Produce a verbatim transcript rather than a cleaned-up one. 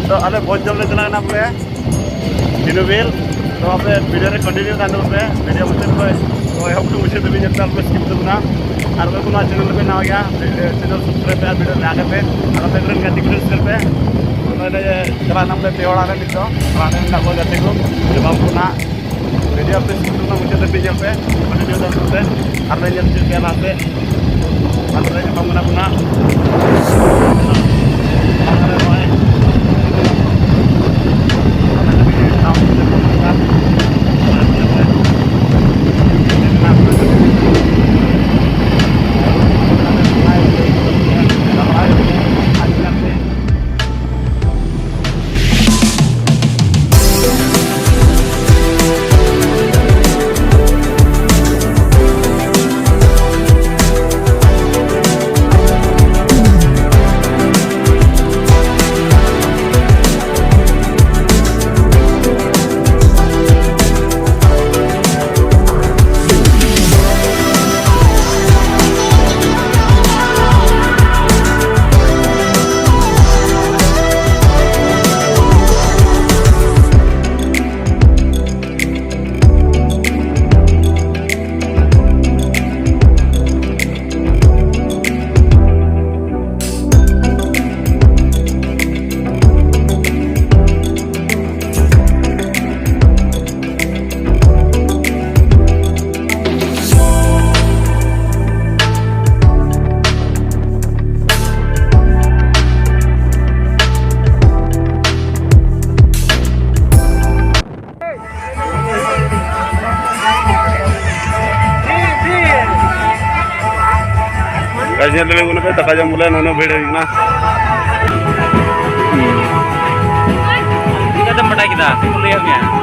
ᱛᱚ ᱟᱞᱮ ᱵᱷᱚᱡᱽ ᱡᱚᱢ ᱞᱮ ᱪᱟᱞᱟᱣ ᱮᱱᱟ ᱵᱚᱞᱮ ᱡᱤᱱᱩᱵᱤᱞ᱾ ᱛᱚ ᱟᱯᱮ ᱵᱷᱤᱰᱤᱭᱳ ᱨᱮ ᱠᱚᱱᱴᱤᱱᱤᱭᱩ ᱛᱟᱦᱮᱱ ᱛᱟᱵᱚᱱ ᱯᱮ, ᱵᱷᱤᱰᱤᱭᱳ ᱢᱩᱪᱟᱹᱫ ᱠᱷᱚᱱ ᱮᱦᱚᱵ ᱠᱷᱚᱱ ᱢᱩᱪᱟᱹᱫ ᱫᱷᱟᱹᱵᱤᱡ ᱧᱮᱞ ᱯᱮ, ᱟᱞᱚ ᱯᱮ ᱥᱠᱤᱯ ᱛᱟᱵᱚᱱᱟ᱾ ᱟᱨ ᱚᱠᱚᱭ ᱠᱚ ᱱᱚᱣᱟ ᱪᱮᱱᱮᱞ ᱨᱮᱯᱮ ᱱᱟᱣᱟ ᱜᱮᱭᱟ, ᱪᱮᱱᱮᱞ ᱥᱟᱵᱥᱠᱨᱟᱭᱤᱵ ᱯᱮ ᱟᱨ ᱵᱷᱤᱰᱤᱭᱳ ᱞᱟᱭᱤᱠ ᱯᱮ᱾ ᱟᱨ ᱟᱯᱮ ᱠᱚᱨᱮᱱ ᱜᱟᱛᱮ ᱠᱚ ᱥᱮᱭᱟᱨ ᱯᱮ᱾ ᱱᱚᱰᱮ ᱪᱟᱞᱟᱜ ᱠᱟᱱᱟ ᱵᱚᱞᱮ ᱯᱮ ᱚᱲᱟᱜ ᱨᱮ ᱱᱤᱛᱚᱜ, ᱚᱲᱟᱜ ᱨᱮ ᱢᱮᱱᱟᱜ ᱠᱚᱣᱟ ᱜᱟᱛᱮ ᱠᱚ, ᱡᱚᱵᱟᱵ ᱠᱚ ᱱᱟᱜ ᱵᱷᱤᱰᱤᱭᱳ ᱯᱮ ᱥᱠᱤᱯ ᱛᱟᱵᱚᱱᱟ, ᱢᱩᱪᱟᱹᱫ ᱫᱷᱟᱹᱵᱤᱡ ᱧᱮᱞ ᱯᱮ, ᱠᱚᱱᱴᱤᱱᱤᱭᱩ ᱛᱟᱦᱮᱱ ᱯᱮ᱾ ᱟᱨ ᱞᱮ ᱧᱮᱞ ᱦᱚᱪᱚᱭᱮᱫ ᱯᱮᱭᱟ ᱞᱟᱦᱟ ᱥᱮᱫ᱾ ᱟᱨ ᱞᱮ ᱧᱟᱯᱟᱢ ᱠᱟᱱᱟ ᱵᱚᱱᱟ᱾ Guys, ᱧᱮᱞ ᱫᱟᱲᱮᱭᱟᱜ ᱠᱟᱱᱟ ᱯᱮ, ᱫᱟᱠᱟ ᱡᱚᱢ ᱵᱚᱞᱮ ᱱᱩᱱᱟᱹᱜ ᱵᱷᱤᱲ ᱦᱩᱭ ᱠᱟᱱᱟ᱾ ᱪᱤᱠᱟᱹᱛᱮᱢ ᱵᱟᱰᱟᱭ ᱠᱮᱫᱟ? ᱪᱮᱫ ᱠᱚ ᱞᱟᱹᱭᱟᱫ ᱢᱮᱭᱟ?